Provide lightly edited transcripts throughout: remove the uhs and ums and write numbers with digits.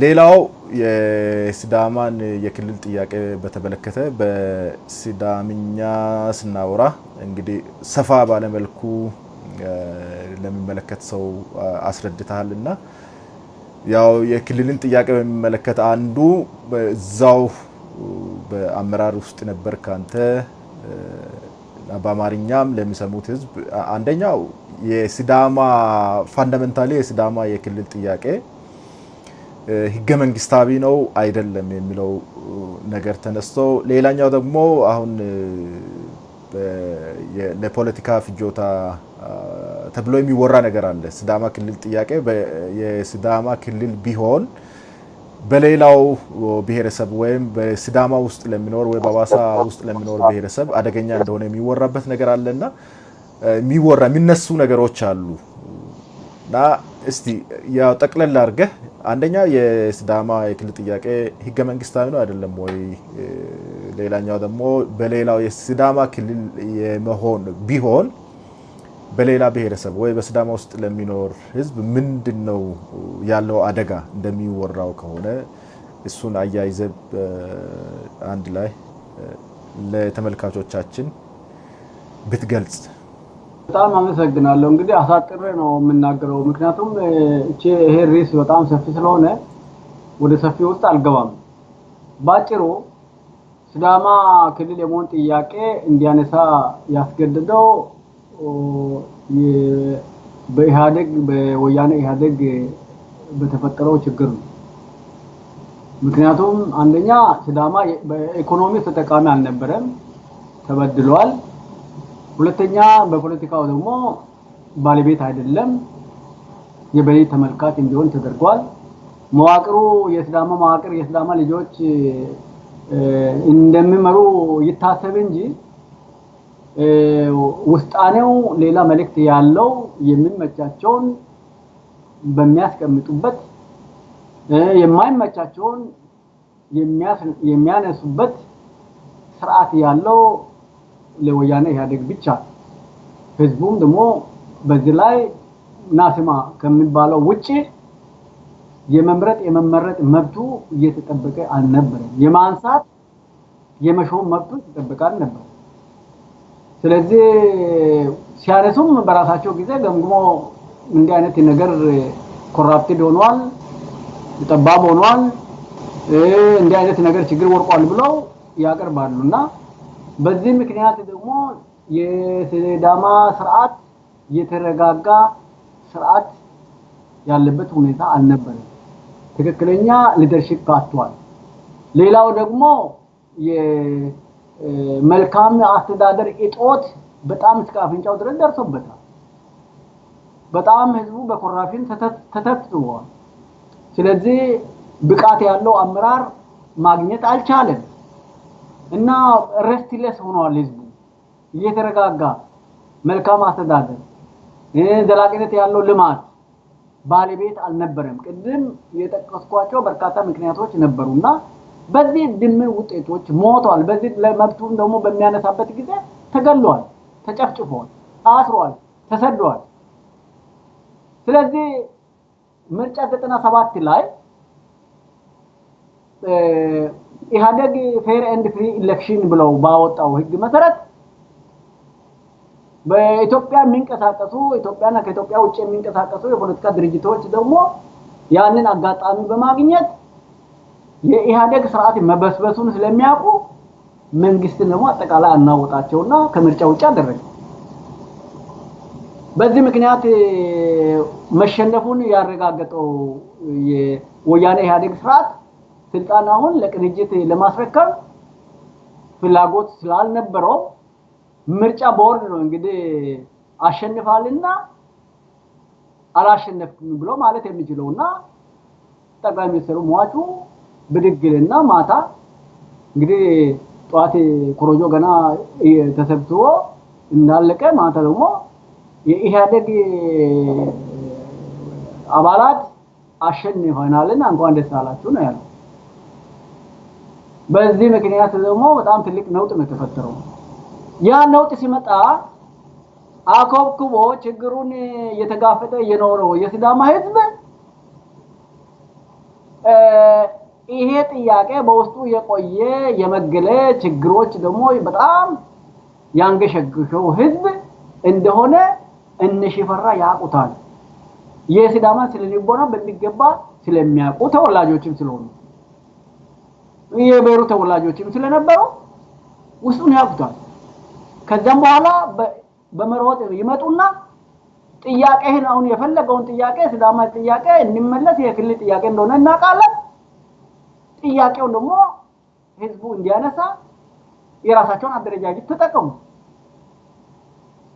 ሌላው የሲዳማን የክልል ጥያቄ በተመለከተ በሲዳምኛ ስናወራ እንግዲህ ሰፋ ባለመልኩ ለሚመለከት ሰው አስረድተሃል እና ያው የክልልን ጥያቄ በሚመለከት አንዱ እዛው በአመራር ውስጥ ነበር ካንተ፣ በአማርኛም ለሚሰሙት ህዝብ አንደኛው የሲዳማ fundamentally የሲዳማ የክልል ጥያቄ ህገ መንግስታዊ ነው አይደለም የሚለው ነገር ተነስቶ፣ ሌላኛው ደግሞ አሁን ለፖለቲካ ፍጆታ ተብሎ የሚወራ ነገር አለ። ሲዳማ ክልል ጥያቄ የሲዳማ ክልል ቢሆን በሌላው ብሔረሰብ ወይም በሲዳማ ውስጥ ለሚኖር ወይ በአዋሳ ውስጥ ለሚኖር ብሔረሰብ አደገኛ እንደሆነ የሚወራበት ነገር አለና የሚወራ የሚነሱ ነገሮች አሉ። እና እስቲ ያው ጠቅለል አድርገህ አንደኛ የሲዳማ የክልል ጥያቄ ህገ መንግስታዊ ነው አይደለም ወይ? ሌላኛው ደግሞ በሌላው የሲዳማ ክልል የመሆን ቢሆን በሌላ ብሔረሰብ ወይ በሲዳማ ውስጥ ለሚኖር ህዝብ ምንድን ነው ያለው አደጋ እንደሚወራው ከሆነ፣ እሱን አያይዘህ አንድ ላይ ለተመልካቾቻችን ብትገልጽ። በጣም አመሰግናለሁ። እንግዲህ አሳጥሬ ነው የምናገረው፣ ምክንያቱም ይሄ ርዕስ በጣም ሰፊ ስለሆነ ወደ ሰፊ ውስጥ አልገባም። ባጭሩ ሲዳማ ክልል የመሆን ጥያቄ እንዲያነሳ ያስገደደው በኢህአዴግ፣ በወያኔ ኢህአዴግ በተፈጠረው ችግር ነው። ምክንያቱም አንደኛ ሲዳማ በኢኮኖሚ ተጠቃሚ አልነበረም፣ ተበድሏል። ሁለተኛ በፖለቲካው ደግሞ ባለቤት አይደለም፣ የበላይ ተመልካች እንዲሆን ተደርጓል። መዋቅሩ የሲዳማ መዋቅር የሲዳማ ልጆች እንደሚመሩ ይታሰብ እንጂ ውስጣኔው ሌላ መልእክት ያለው፣ የሚመቻቸውን በሚያስቀምጡበት የማይመቻቸውን የሚያነሱበት ስርዓት ያለው ለወያኔ ኢህአዴግ ብቻ። ህዝቡም ደግሞ በዚህ ላይ ናስማ ከሚባለው ውጪ የመምረጥ የመመረጥ መብቱ እየተጠበቀ አልነበረም። የማንሳት የመሾም መብቱ እየተጠበቀ አልነበረም። ስለዚህ ሲያነሱም በራሳቸው ጊዜ ገምግሞ እንዲህ አይነት ነገር corrupted ሆኗል፣ ጠባብ ሆኗል፣ እንዲህ አይነት ነገር ችግር ወርቋል ብለው ያቀርባሉ። እና በዚህ ምክንያት ደግሞ የሲዳማ ስርዓት የተረጋጋ ስርዓት ያለበት ሁኔታ አልነበረም። ትክክለኛ leadership አጥቷል። ሌላው ደግሞ የመልካም አስተዳደር እጦት በጣም እስከ አፍንጫው ድረስ ደርሶበታል። በጣም ህዝቡ በ corruption ተተትቷል። ስለዚህ ብቃት ያለው አመራር ማግኘት አልቻለም እና restless ሆኗል ህዝቡ። እየተረጋጋ መልካም አስተዳደር፣ ዘላቂነት ያለው ልማት ባለቤት አልነበረም። ቅድም የጠቀስኳቸው በርካታ ምክንያቶች ነበሩና በዚህ ድምር ውጤቶች ሞቷል። በዚህ ለመብቱን ደግሞ በሚያነሳበት ጊዜ ተገሏል፣ ተጨፍጭፏል፣ ታስሯል፣ ተሰዷል። ስለዚህ ምርጫ 97 ላይ ኢህአዴግ fair and free election ብለው ባወጣው ህግ መሰረት በኢትዮጵያ የሚንቀሳቀሱ፣ ኢትዮጵያና ከኢትዮጵያ ውጭ የሚንቀሳቀሱ የፖለቲካ ድርጅቶች ደግሞ ያንን አጋጣሚ በማግኘት የኢህአዴግ ስርዓት መበስበሱን ስለሚያውቁ መንግስትን ደግሞ አጠቃላይ አናወጣቸውና ከምርጫ ውጭ አደረገ። በዚህ ምክንያት መሸነፉን ያረጋገጠው የወያኔ ኢህአዴግ ስርዓት ስልጣን አሁን ለቅንጅት ለማስረከብ ፍላጎት ስላልነበረው ምርጫ ቦርድ ነው እንግዲህ አሸንፋልና አላሸነፍኩም ብሎ ማለት የሚችለውና ጠቅላይ ሚኒስትሩ ሟቹ ብድግልና ማታ እንግዲህ ጠዋት ኮሮጆ ገና ተሰብስቦ እንዳለቀ ማታ ደግሞ የኢህአዴግ አባላት አሸንፈናልና እንኳን ደስ አላችሁ ነው ያለው። በዚህ ምክንያት ደግሞ በጣም ትልቅ ነውጥ ነው የተፈጠረው። ያ ነውጥ ሲመጣ አኮብኩቦ ችግሩን እየተጋፈጠ የኖረው የሲዳማ ህዝብ ይሄ ጥያቄ በውስጡ የቆየ የመገለ ችግሮች ደግሞ በጣም ያንገሸግሸው ህዝብ እንደሆነ እነ ሽፈራ ያውቁታል። የሲዳማ ስነ ልቦና በሚገባ ስለሚያውቁ ተወላጆችም ስለሆኑ የብሔሩ ተወላጆችም ስለነበሩ ውስጡን ያውቁታል። ከዛም በኋላ በመሮጥ ይመጡና ጥያቄህን አሁን የፈለገውን ጥያቄ ሲዳማ ጥያቄ እንዲመለስ የክልል ጥያቄ እንደሆነ እናውቃለን። ጥያቄውን ደግሞ ህዝቡ እንዲያነሳ የራሳቸውን አደረጃጀት ተጠቀሙ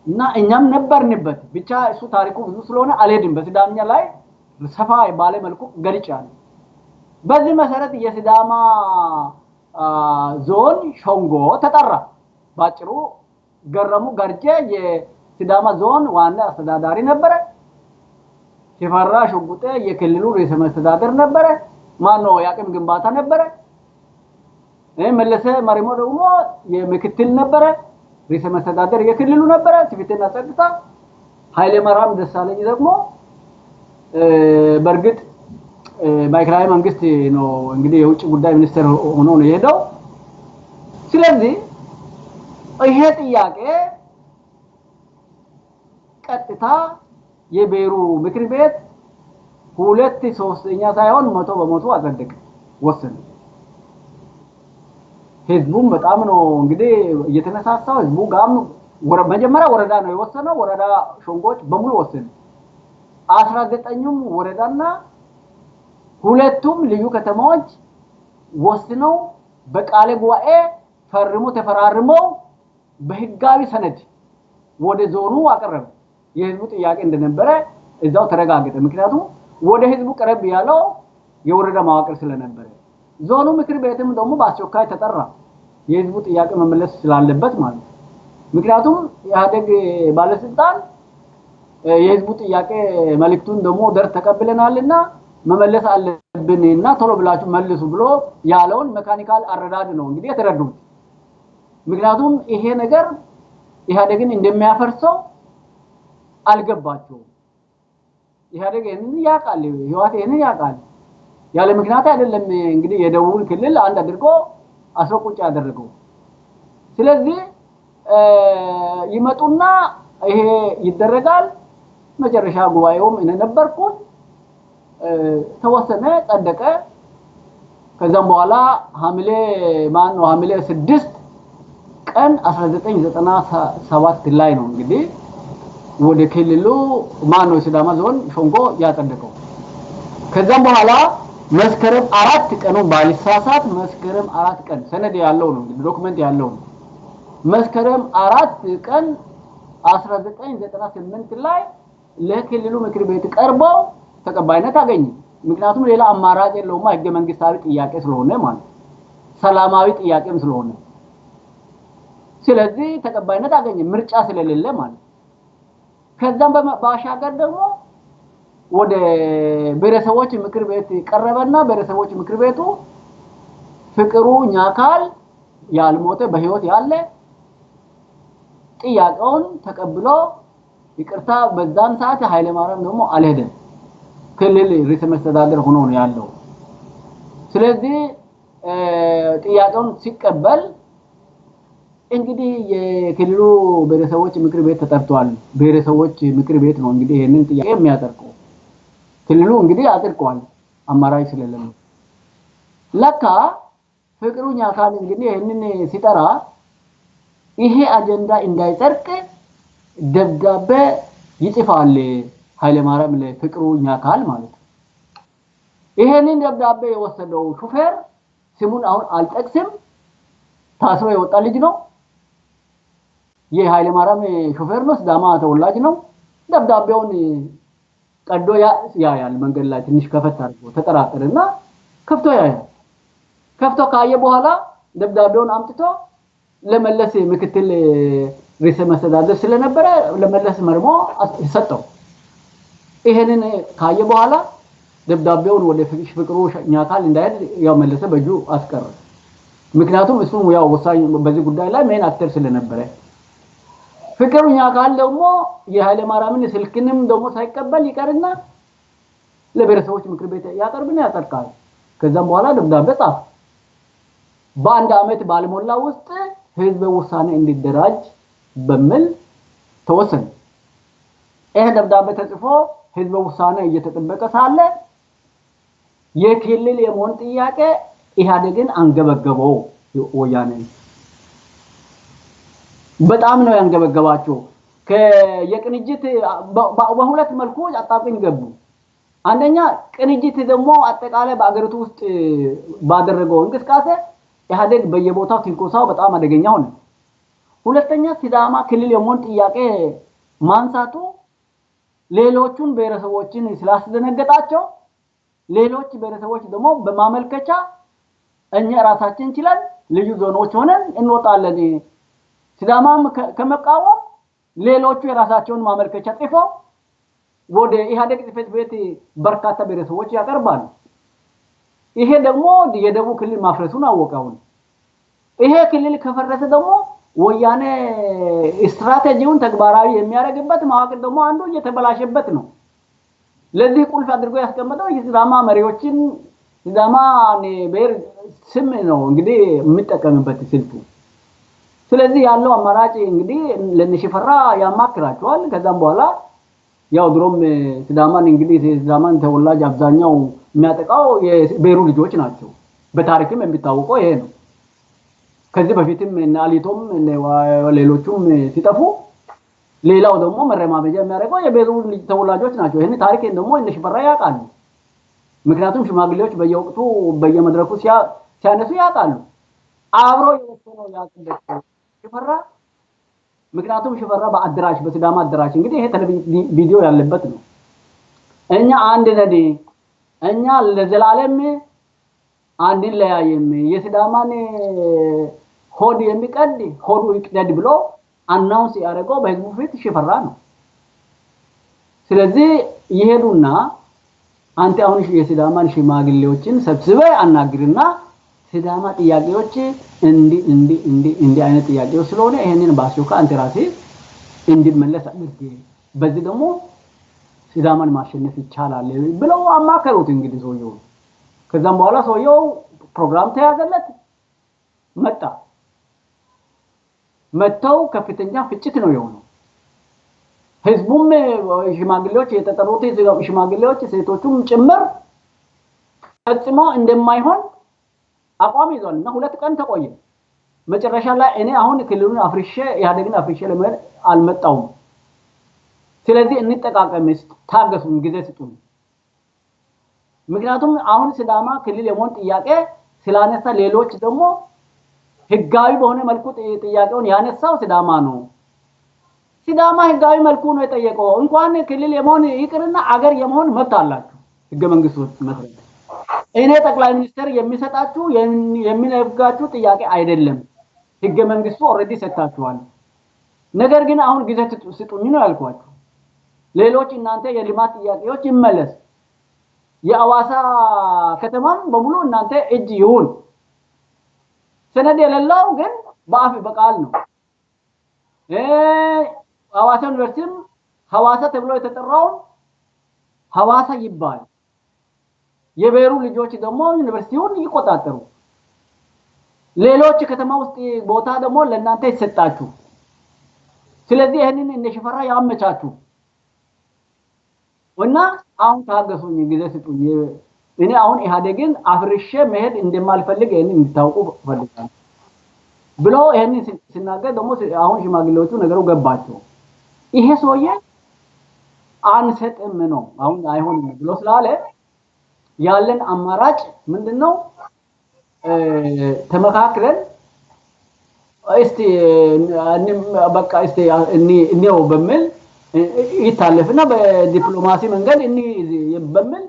እና እኛም ነበርንበት። ብቻ እሱ ታሪኩ ብዙ ስለሆነ አልሄድም። በሲዳምኛ ላይ ሰፋ ባለ መልኩ ገልጫለሁ። በዚህ መሰረት የሲዳማ ዞን ሸንጎ ተጠራ። ባጭሩ ገረሙ ገርጄ የሲዳማ ዞን ዋና አስተዳዳሪ ነበረ። ሽፈራ ሽጉጤ የክልሉ ርዕሰ መስተዳደር ነበረ። ማነው የአቅም ግንባታ ነበረ። መለሰ መሪሞ ደግሞ የምክትል ነበረ። ርዕሰ መስተዳደር የክልሉ ነበረ። ፍትህና ጸጥታ ኃይለ ማርያም ደሳለኝ ደግሞ በእርግጥ ማዕከላዊ መንግስት ነው እንግዲህ የውጭ ጉዳይ ሚኒስትር ሆኖ ነው የሄደው። ስለዚህ ይሄ ጥያቄ ቀጥታ የብሔሩ ምክር ቤት 2/3 ሳይሆን 100% አጸደቀ፣ ወሰነ። ህዝቡም በጣም ነው እንግዲህ እየተነሳሳው። ህዝቡ ጋም መጀመሪያ ወረዳ ነው የወሰነው። ወረዳ ሸንጎች በሙሉ ወሰነ። 19ኙም ወረዳና ሁለቱም ልዩ ከተማዎች ወስነው በቃለ ጉባኤ ፈርሞ ተፈራርመው በህጋዊ ሰነድ ወደ ዞኑ አቀረበ። የህዝቡ ጥያቄ እንደነበረ እዛው ተረጋገጠ። ምክንያቱም ወደ ህዝቡ ቀረብ ያለው የወረዳ መዋቅር ስለነበረ ዞኑ ምክር ቤትም ደግሞ በአስቸኳይ ተጠራ። የህዝቡ ጥያቄ መመለስ ስላለበት ማለት ነው። ምክንያቱም ኢህአዴግ ባለስልጣን የህዝቡ ጥያቄ መልእክቱን ደግሞ ደር ተቀብለናልና መመለስ አለብንና ቶሎ ብላችሁ መልሱ ብሎ ያለውን mechanical አረዳድ ነው እንግዲህ የተረዱት። ምክንያቱም ይሄ ነገር ኢህአዴግን እንደሚያፈርሰው አልገባቸውም። ኢህአዴግ ይሄንን ያውቃል፣ ህወሓት ይሄንን ያውቃል። ያለ ምክንያት አይደለም እንግዲህ የደቡብን ክልል አንድ አድርጎ አስሮ ቁጭ ያደረገው። ስለዚህ ይመጡና ይሄ ይደረጋል። መጨረሻ ጉባኤውም እኔ ነበርኩኝ። ተወሰነ፣ ጸደቀ። ከዛም በኋላ ሐምሌ ሐምሌ 6 ቀን 1997 ላይ ነው እንግዲህ ወደ ክልሉ ማነው ሲዳማ ዞን ሸንጎ ያጸደቀው። ከዛም በኋላ መስከረም 4 ቀኑ ባልሳሳት መስከረም 4 ቀን ሰነድ ያለው ነው እንግዲህ document ያለው ነው። መስከረም 4 ቀን 1998 ላይ ለክልሉ ምክር ቤት ቀርበው ተቀባይነት አገኘ። ምክንያቱም ሌላ አማራጭ የለውም፣ ህገ መንግስታዊ ጥያቄ ስለሆነ ማለት ሰላማዊ ጥያቄም ስለሆነ፣ ስለዚህ ተቀባይነት አገኘ ምርጫ ስለሌለ ማለት። ከዛም ባሻገር ደግሞ ወደ ብሔረሰቦች ምክር ቤት ቀረበና ብሔረሰቦች ምክር ቤቱ ፍቅሩ ኛካል ያልሞተ በህይወት ያለ ጥያቄውን ተቀብሎ ይቅርታ፣ በዛን ሰዓት ኃይለ ማርያም ደግሞ አልሄደም፣ ክልል ርዕሰ መስተዳድር ሆኖ ነው ያለው። ስለዚህ ጥያቄውን ሲቀበል እንግዲህ የክልሉ ብሔረሰቦች ምክር ቤት ተጠርቷል። ብሔረሰቦች ምክር ቤት ነው እንግዲህ ይሄንን ጥያቄ የሚያጸድቀው። ክልሉ እንግዲህ አጽድቋል፣ አማራጭ ስለሌለ። ለካ ፍቅሩ ኛካል እንግዲህ ይሄንን ሲጠራ ይሄ አጀንዳ እንዳይጸድቅ ደብዳቤ ይጽፋል ኃይለ ማርያም ለፍቅሩ ኛካል ማለት ነው። ይሄንን ደብዳቤ የወሰደው ሹፌር ስሙን አሁን አልጠቅስም፣ ታስሮ የወጣ ልጅ ነው። የኃይለ ማርያም ሾፌር ነው፣ ሲዳማ ተወላጅ ነው። ደብዳቤውን ቀዶ ያያል። መንገድ ላይ ትንሽ ከፈት አድርጎ ተጠራጠረና ከፍቶ ያያል። ከፍቶ ካየ በኋላ ደብዳቤውን አምጥቶ ለመለስ ምክትል ርዕሰ መስተዳድር ስለነበረ ለመለስ መርሞ ሰጠው። ይሄንን ካየ በኋላ ደብዳቤውን ወደ ፍቅሩ ኛካል እንዳይሄድ ያው መለሰ በእጁ አስቀረ። ምክንያቱም እሱ ያው ወሳኝ በዚህ ጉዳይ ላይ main actor ስለነበረ። ፍቅሩ ኛካል ደግሞ የኃይለ ማርያምን ስልክንም ደግሞ ሳይቀበል ይቀርና ለብሔረሰቦች ምክር ቤት ያቀርብና ያጸድቃል። ከዛም በኋላ ደብዳቤ ጻፈ። በአንድ አመት ባልሞላ ውስጥ ህዝበ ውሳኔ እንዲደራጅ በሚል ተወሰነ። ይሄ ደብዳቤ ተጽፎ ህዝበ ውሳኔ እየተጠበቀ ሳለ የክልል የመሆን ጥያቄ ኢህአዴግን አንገበገበው። ወያኔ በጣም ነው ያንገበገባቸው። የቅንጅት በሁለት መልኩ አጣብቂኝ ገቡ። አንደኛ ቅንጅት ደግሞ አጠቃላይ በአገሪቱ ውስጥ ባደረገው እንቅስቃሴ ኢህአዴግ በየቦታው ትንኮሳው በጣም አደገኛ ሆነ። ሁለተኛ ሲዳማ ክልል የመሆን ጥያቄ ማንሳቱ ሌሎቹን ብሔረሰቦችን ስላስደነገጣቸው ሌሎች ብሔረሰቦች ደግሞ በማመልከቻ እኛ ራሳችን ችለን ልዩ ዞኖች ሆነን እንወጣለን፣ ሲዳማም ከመቃወም ሌሎቹ የራሳቸውን ማመልከቻ ጽፈው ወደ ኢህአዴግ ጽሕፈት ቤት በርካታ ብሔረሰቦች ያቀርባሉ። ይሄ ደግሞ የደቡብ ክልል ማፍረሱን አወቀው። ይሄ ክልል ከፈረሰ ደግሞ ወያኔ ስትራቴጂውን ተግባራዊ የሚያደርግበት መዋቅር ደግሞ አንዱ እየተበላሸበት ነው። ለዚህ ቁልፍ አድርጎ ያስቀመጠው የሲዳማ መሪዎችን ሲዳማ ብሔር ስም ነው እንግዲህ የሚጠቀምበት ስልቱ። ስለዚህ ያለው አማራጭ እንግዲህ ለነሽፈራ ያማክራቸዋል። ከዛም በኋላ ያው ድሮም ሲዳማን እንግዲህ ሲዳማን ተወላጅ አብዛኛው የሚያጠቃው የብሔሩ ልጆች ናቸው። በታሪክም የሚታወቀው ይሄ ነው። ከዚህ በፊትም እነ አሊቶም እነ ሌሎቹም ሲጠፉ ሌላው ደግሞ መረማመጃ የሚያደርገው የብሔሩ ተወላጆች ናቸው። ይሄን ታሪክ ደግሞ እነ ሽፈራ ያውቃሉ። ምክንያቱም ሽማግሌዎች በየወቅቱ በየመድረኩ ሲያነሱ ያውቃሉ። አብሮ የወሰነው ያውቅበት ሽፈራ፣ ምክንያቱም ሽፈራ በአደራሽ በሲዳማ አደራሽ እንግዲህ ይሄ ቴሌቪዥን ቪዲዮ ያለበት ነው። እኛ አንድ ነን፣ እኛ ለዘላለም አንለያይም፣ የሲዳማን ሆድ የሚቀድ ሆዱ ይቅደድ ብሎ announce ያደረገው በህዝቡ ፊት ሽፈራ ነው። ስለዚህ ይሄዱና አንተ አሁን የሲዳማን ሽማግሌዎችን ሰብስበ አናግርና ሲዳማ ጥያቄዎች እንዲ እንዲ እንዲ እንዲ አይነት ጥያቄዎች ስለሆነ ይሄንን ባስቸኳይ አንተ ራስህ እንዲመለስ አድርግ፣ በዚህ ደግሞ ሲዳማን ማሸነፍ ይቻላል ብለው አማከሩት እንግዲህ ሰውየው። ከዛም በኋላ ሰውየው ፕሮግራም ተያዘለት መጣ። መተው ከፍተኛ ፍጭት ነው የሆነው። ህዝቡም ሽማግሌዎች የተጠሩት ሽማግሌዎች ሴቶቹም ጭምር ፈጽሞ እንደማይሆን አቋም ይዟል እና 2 ቀን ተቆየ። መጨረሻ ላይ እኔ አሁን ክልሉን አፍርሼ ኢህአዴግን አፍርሼ ለመሄድ አልመጣሁም፣ ስለዚህ እንጠቃቀም፣ ታገሱን፣ ጊዜ ስጡን። ምክንያቱም አሁን ሲዳማ ክልል የመሆን ጥያቄ ስላነሳ ሌሎች ደግሞ ህጋዊ በሆነ መልኩ ጥያቄውን ያነሳው ሲዳማ ነው። ሲዳማ ህጋዊ መልኩ ነው የጠየቀው። እንኳን ክልል የመሆን ይቅርና አገር የመሆን መብት አላችሁ ህገ መንግስቱ መሰረት። እኔ ጠቅላይ ሚኒስትር የሚሰጣችሁ የሚነፍጋችሁ ጥያቄ አይደለም። ህገ መንግስቱ already ሰጥታችኋል። ነገር ግን አሁን ጊዜ ስጡኝ ነው ያልኳችሁ። ሌሎች እናንተ የልማት ጥያቄዎች ይመለስ፣ የአዋሳ ከተማም በሙሉ እናንተ እጅ ይሁን። ሰነድ የሌለው ግን በአፍ በቃል ነው። ሐዋሳ ዩኒቨርሲቲም ሐዋሳ ተብሎ የተጠራው ሐዋሳ ይባል። የብሔሩ ልጆች ደግሞ ዩኒቨርሲቲውን ይቆጣጠሩ። ሌሎች ከተማ ውስጥ ቦታ ደግሞ ለእናንተ ይሰጣችሁ። ስለዚህ ይሄንን እነ ሽፈራ ያመቻችሁ እና አሁን ታገሱኝ፣ ጊዜ ስጡኝ። እኔ አሁን ኢህአዴግን አፍርሼ መሄድ እንደማልፈልግ ይሄንን እንድታውቁ እፈልጋለሁ ብሎ ይሄንን ሲናገር ደግሞ አሁን ሽማግሌዎቹ ነገሩ ገባቸው። ይሄ ሰውዬ አንሰጥም ነው አሁን አይሆንም ብሎ ስላለ ያለን አማራጭ ምንድነው? ተመካክረን እስቲ በቃ እስቲ እኔው በሚል ይታለፍና በዲፕሎማሲ መንገድ እኒ በሚል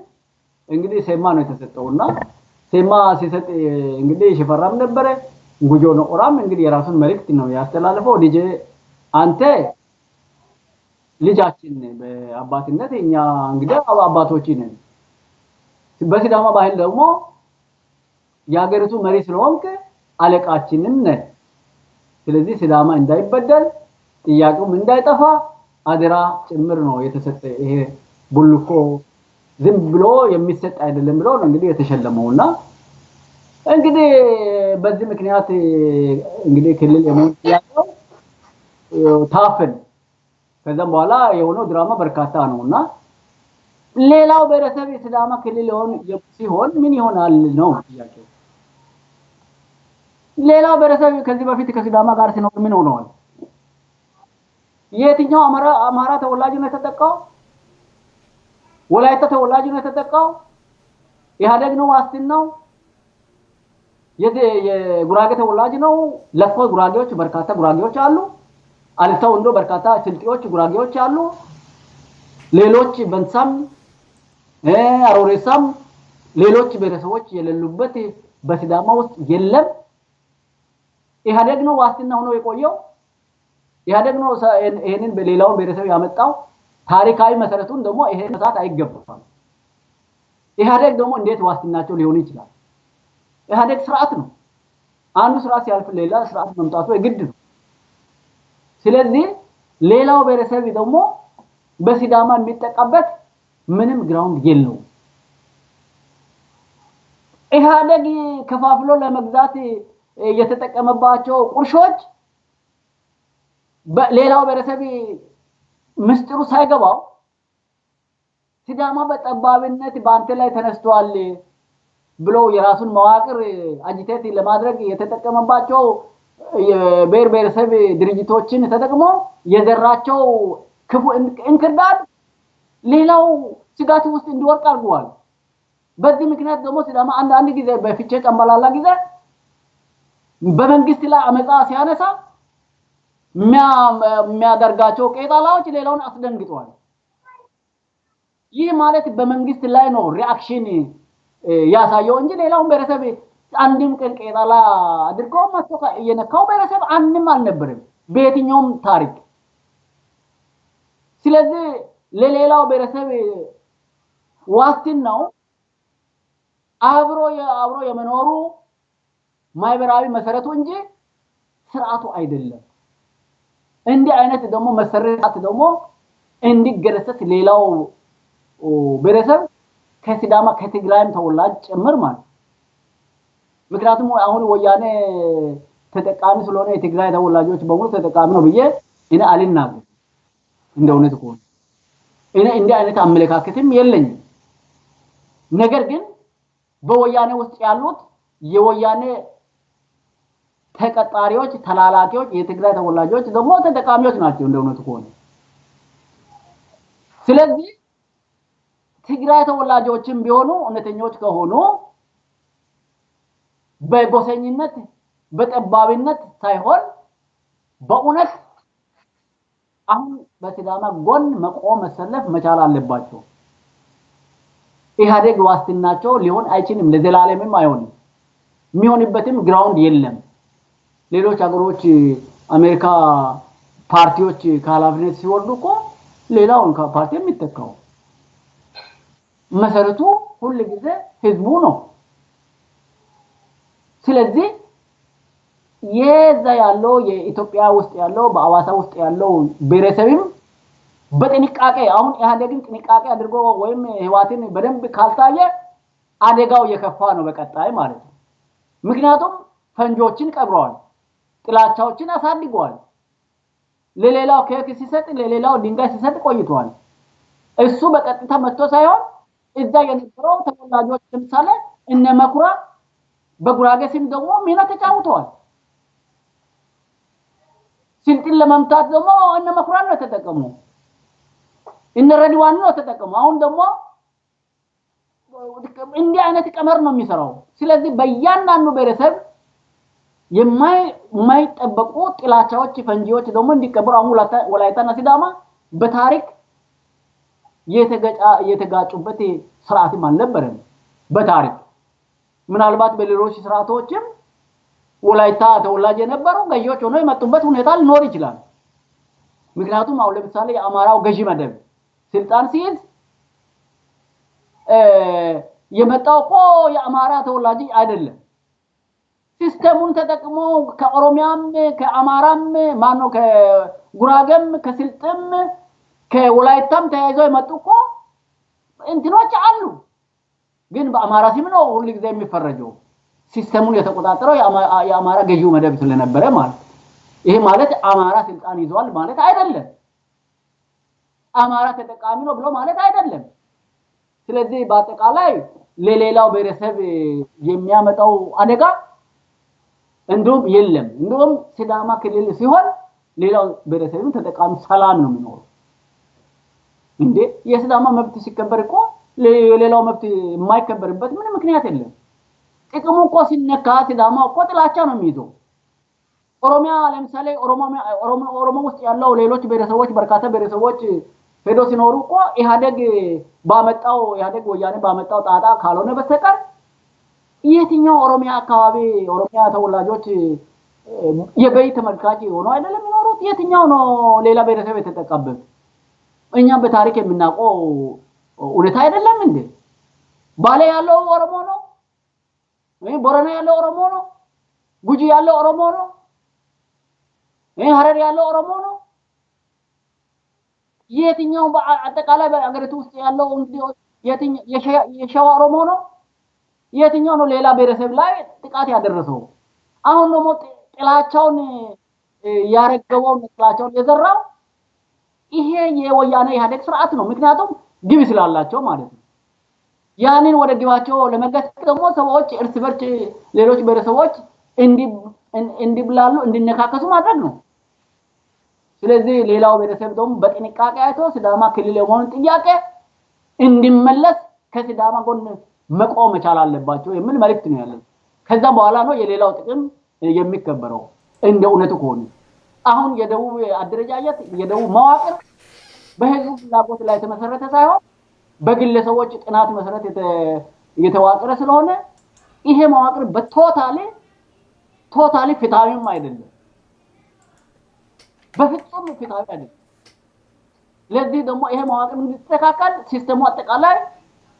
እንግዲህ ሴማ ነው የተሰጠውና ሴማ ሲሰጥ እንግዲህ ሽፈራም ነበረ ጉጆ ነው ኦራም እንግዲህ የራሱን መልእክት ነው ያስተላለፈው። ልጄ አንተ ልጃችን በአባትነት እኛ እንግዲህ አባቶች ነን። በሲዳማ ባህል ደግሞ የሀገሪቱ መሪ ስለሆንክ አለቃችንም ነህ። ስለዚህ ሲዳማ እንዳይበደል ጥያቄውም እንዳይጠፋ አደራ ጭምር ነው የተሰጠ። ይሄ ቡልኮ ዝም ብሎ የሚሰጥ አይደለም ብሎ ነው እንግዲህ የተሸለመውና እንግዲህ በዚህ ምክንያት እንግዲህ ክልል የመሆን ጥያቄው ታፈን። ከዛም በኋላ የሆነው ድራማ በርካታ ነውና ሌላው ብሔረሰብ የሲዳማ ክልል ሲሆን ምን ይሆናል ነው ጥያቄው። ሌላው ብሔረሰብ ከዚህ በፊት ከሲዳማ ጋር ሲኖር ምን ሆነዋል? የትኛው አማራ ተወላጅ ነው የተጠቃው? ወላይታ ተወላጅ ነው የተጠቃው? ኢህአዴግ ነው ዋስትናው? የጉራጌ ተወላጅ ነው? ለኮ ጉራጌዎች በርካታ ጉራጌዎች አሉ። አልታ ወንዶ በርካታ ስልጤዎች ጉራጌዎች አሉ። ሌሎች በንሳም አሮሬሳም ሌሎች ብሔረሰቦች የሌሉበት በሲዳማ ውስጥ የለም። ኢህአዴግ ነው ዋስትና ሆኖ የቆየው። ኢህአዴግ ነው ይሄንን በሌላውን ብሔረሰብ ያመጣው። ታሪካዊ መሰረቱን ደግሞ ይሄ መሳት አይገባም። ኢህአዴግ ደግሞ እንዴት ዋስትናቸው ሊሆን ይችላል? ኢህአዴግ ስርዓት ነው። አንዱ ስርዓት ሲያልፍ ሌላ ስርዓት መምጣቱ የግድ ነው። ስለዚህ ሌላው ብሔረሰብ ደግሞ በሲዳማ የሚጠቃበት ምንም ground የለውም። ኢህአዴግ ከፋፍሎ ለመግዛት የተጠቀመባቸው ቁርሾች በሌላው ብሔረሰብ ምስጢሩ ሳይገባው ሲዳማ በጠባብነት በአንተ ላይ ተነስቷል ብሎ የራሱን መዋቅር agitate ለማድረግ የተጠቀመባቸው የብሔር ብሔረሰብ ድርጅቶችን ተጠቅሞ የዘራቸው ክፉ እንክርዳድ ሌላው ስጋት ውስጥ እንዲወርቅ አድርጓል። በዚህ ምክንያት ደግሞ ሲዳማ አንድ ጊዜ በፊቼ ጨምበላላ ጊዜ በመንግስት ላይ አመጻ ሲያነሳ የሚያደርጋቸው ቄጣላዎች ሌላውን አስደንግጧል። ይህ ማለት በመንግስት ላይ ነው reaction ያሳየው እንጂ ሌላውን ብሔረሰብ አንድም ቀን ቄጣላ አድርጎ መጥቶ የነካው ብሔረሰብ አንድም አልነበረም በየትኛውም ታሪክ። ስለዚህ ለሌላው ብሔረሰብ ዋስትናው አብሮ የመኖሩ ማህበራዊ መሰረቱ እንጂ ስርዓቱ አይደለም። እንዲህ አይነት ደግሞ መሰረት ደግሞ እንዲገረሰስ ሌላው ብሔረሰብ ከሲዳማ ከትግራይም ተወላጅ ጭምር ማለት። ምክንያቱም አሁን ወያኔ ተጠቃሚ ስለሆነ የትግራይ ተወላጆች በሙሉ ተጠቃሚ ነው ብዬ እኔ አልናገርም። እንደ እውነት ከሆነ እኔ እንዲህ አይነት አመለካከትም የለኝም። ነገር ግን በወያኔ ውስጥ ያሉት የወያኔ ተቀጣሪዎች፣ ተላላኪዎች፣ የትግራይ ተወላጆች ደግሞ ተጠቃሚዎች ናቸው እንደ እውነቱ ከሆነ። ስለዚህ ትግራይ ተወላጆችም ቢሆኑ እውነተኞች ከሆኑ በጎሰኝነት በጠባብነት ሳይሆን በእውነት አሁን በሲዳማ ጎን መቆም መሰለፍ መቻል አለባቸው። ኢህአዴግ ዋስትናቸው ሊሆን አይችልም፣ ለዘላለምም አይሆንም። የሚሆንበትም ground የለም። ሌሎች ሀገሮች አሜሪካ ፓርቲዎች ከኃላፊነት ሲወርዱ እኮ ሌላውን ፓርቲ የሚተካው መሰረቱ ሁል ጊዜ ህዝቡ ነው። ስለዚህ የዛ ያለው የኢትዮጵያ ውስጥ ያለው በአዋሳ ውስጥ ያለው ብሔረሰብም በጥንቃቄ አሁን ኢህአዴግን ጥንቃቄ አድርጎ ወይም ህወሓትን በደንብ ካልታየ አደጋው የከፋ ነው በቀጣይ ማለት ነው። ምክንያቱም ፈንጆችን ቀብረዋል፣ ጥላቻዎችን አሳድገዋል። ለሌላው ኬክ ሲሰጥ ለሌላው ድንጋይ ሲሰጥ ቆይቷል። እሱ በቀጥታ መጥቶ ሳይሆን እዛ የነበረው ተወላጆች ለምሳሌ እነ መኩራ በጉራጌ ስም ደግሞ ሚና ተጫውተዋል። ስልጥን ለመምታት ደግሞ እነ መኩራ ነው የተጠቀሙ፣ እነ ረድዋን ነው የተጠቀሙ። አሁን ደግሞ እንዲህ አይነት ቀመር ነው የሚሰራው። ስለዚህ በእያንዳንዱ ብሔረሰብ የማይጠበቁ ጥላቻዎች፣ ፈንጂዎች ደግሞ እንዲቀበሩ አሁን ወላይታና ሲዳማ በታሪክ የተጋጩበት ስርዓትም አልነበረም። በታሪክ ምናልባት በሌሎች ስርዓቶችም ወላይታ ተወላጅ የነበሩ ገዢዎች ሆነው የመጡበት ሁኔታ ሊኖር ይችላል። ምክንያቱም አሁን ለምሳሌ የአማራው ገዢ መደብ ስልጣን ሲይዝ የመጣው እኮ የአማራ ተወላጅ አይደለም። system ኡን ተጠቅሞ ከኦሮሚያም ከአማራም ማነው ከጉራጌም ከስልጥም ከወላይታም ተያይዘው የመጡ እኮ እንትኖች አሉ። ግን በአማራ ስም ነው ሁል ጊዜ የሚፈረጀው። System ኡን የተቆጣጠረው የአማራ ገዢው መደብ ስለነበረ ማለት። ይሄ ማለት አማራ ስልጣን ይዟል ማለት አይደለም። አማራ ተጠቃሚ ነው ብሎ ማለት አይደለም። ስለዚህ በአጠቃላይ ለሌላው ብሔረሰብ የሚያመጣው አደጋ እንደውም የለም። እንደውም ሲዳማ ክልል ሲሆን ሌላው ብሔረሰብም ተጠቃሚ ሰላም ነው የሚኖረው። እንዴ የሲዳማ መብት ሲከበር እኮ የሌላው መብት የማይከበርበት ምንም ምክንያት የለም። ጥቅሙ እኮ ሲነካ ሲዳማ እኮ ጥላቻ ነው የሚይዘው። ኦሮሚያ ለምሳሌ ኦሮሞ ውስጥ ያለው ሌሎች ብሔረሰቦች በርካታ ብሔረሰቦች ሄዶ ሲኖሩ እኮ ኢህአዴግ ባመጣው ኢህአዴግ ወያኔ ባመጣው ጣጣ ካልሆነ በስተቀር የትኛው ኦሮሚያ አካባቢ ኦሮሚያ ተወላጆች የበይ ተመልካች ሆኖ አይደለም የሚኖሩት? የትኛው ነው ሌላ ብሔረሰብ የተጠቃበት? እኛም በታሪክ የምናውቀው እውነታ አይደለም እንዴ? ባሌ ያለው ኦሮሞ ነው፣ ቦረና ያለው ኦሮሞ ነው፣ ጉጂ ያለው ኦሮሞ ነው፣ ሀረር ያለው ኦሮሞ ነው። የትኛው አጠቃላይ በአገሪቱ ውስጥ ያለው እንግዲህ የሸዋ ኦሮሞ ነው? የትኛው ነው ሌላ ብሔረሰብ ላይ ጥቃት ያደረሰው? አሁን ደግሞ ጥላቻውን ያረገበውን ጥላቻውን የዘራው ይሄ የወያኔ ኢህአዴግ ስርዓት ነው። ምክንያቱም ግብ ስላላቸው ማለት ነው። ያንን ወደ ግባቸው ለመገሰጽ ደግሞ ሰዎች እርስ በርስ ሌሎች ብሔረሰቦች እንዲብላሉ እንዲነካከሱ ማድረግ ነው። ስለዚህ ሌላው ብሔረሰብ ደግሞ በጥንቃቄ አይቶ ሲዳማ ክልል የመሆኑን ጥያቄ እንዲመለስ ከሲዳማ ጎን መቆም መቻል አለባቸው የሚል መልእክት ነው ያለኝ። ከዛ በኋላ ነው የሌላው ጥቅም የሚከበረው እንደ እውነቱ ከሆነ። አሁን የደቡብ አደረጃጀት የደቡብ መዋቅር በህዝቡ ፍላጎት ላይ የተመሰረተ ሳይሆን በግለሰቦች ጥናት መሰረት የተዋቀረ ስለሆነ ይሄ መዋቅር በ totally totally ፍትሃዊም አይደለም፣ በፍጹም ፍትሃዊ አይደለም። ለዚህ ደግሞ ይሄ መዋቅር እንዲስተካከል system ኡ አጠቃላይ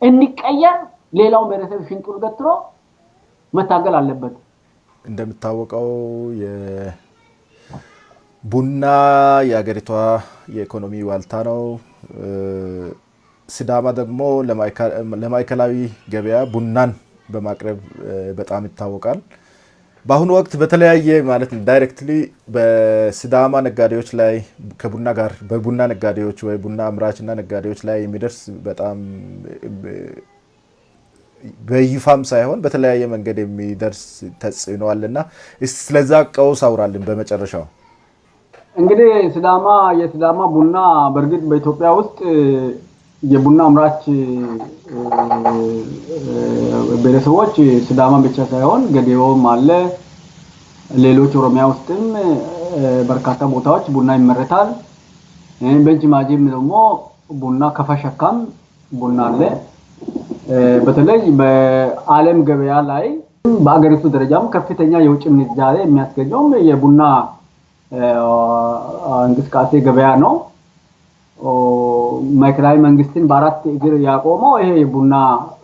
እንዲቀየር ሌላውን ብሔረሰብ ሽንጡን ገትሮ መታገል አለበት። እንደሚታወቀው ቡና የሀገሪቷ የኢኮኖሚ ዋልታ ነው። ሲዳማ ደግሞ ለማዕከላዊ ገበያ ቡናን በማቅረብ በጣም ይታወቃል። በአሁኑ ወቅት በተለያየ ማለት directly በሲዳማ ነጋዴዎች ላይ ከቡና ጋር በቡና ነጋዴዎች ወይ ቡና አምራችና ነጋዴዎች ላይ የሚደርስ በጣም በይፋም ሳይሆን በተለያየ መንገድ የሚደርስ ተጽዕኖ አለና ስለዛ ቀውስ አውራልን በመጨረሻው። እንግዲህ ሲዳማ የሲዳማ ቡና በእርግጥ በኢትዮጵያ ውስጥ የቡና አምራች ብሔረሰቦች ሲዳማ ብቻ ሳይሆን ገዴኦም አለ፣ ሌሎች ኦሮሚያ ውስጥም በርካታ ቦታዎች ቡና ይመረታል። ቤንች ማጂም ደግሞ ቡና ከፈሸካም ቡና አለ። በተለይ በዓለም ገበያ ላይ በአገሪቱ ደረጃም ከፍተኛ የውጭ ምንዛሬ የሚያስገኘውም የቡና እንቅስቃሴ ገበያ ነው። ማዕከላዊ መንግስትን በአራት እግር ያቆመው ይሄ የቡና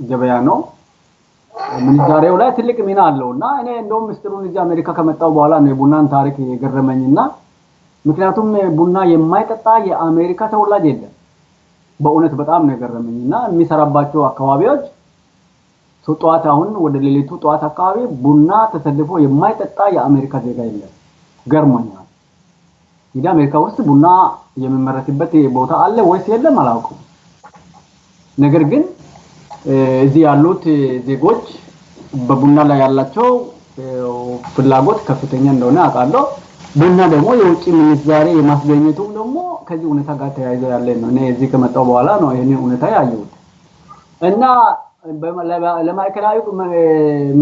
ገበያ ነው። ምንዛሬው ላይ ትልቅ ሚና አለው እና እኔ እንደውም ምስጢሩን እዚህ አሜሪካ ከመጣሁ በኋላ ነው የቡናን ታሪክ የገረመኝና ምክንያቱም ቡና የማይጠጣ የአሜሪካ ተወላጅ የለም። በእውነት በጣም ነው የገረመኝና የሚሰራባቸው አካባቢዎች ጠዋት አሁን ወደ ሌሊቱ ጠዋት አካባቢ ቡና ተሰልፎ የማይጠጣ የአሜሪካ ዜጋ የለም። ገርሞኛል። እንግዲህ አሜሪካ ውስጥ ቡና የሚመረትበት ቦታ አለ ወይስ የለም አላውቅም። ነገር ግን እዚህ ያሉት ዜጎች በቡና ላይ ያላቸው ፍላጎት ከፍተኛ እንደሆነ አውቃለሁ። ቡና ደግሞ የውጭ ምንዛሬ የማስገኘቱም ደግሞ ከዚህ እውነታ ጋር ተያይዞ ያለ ነው። እኔ እዚህ ከመጣሁ በኋላ ነው ይሄንን እውነታ ያየሁት። እና ለማዕከላዊ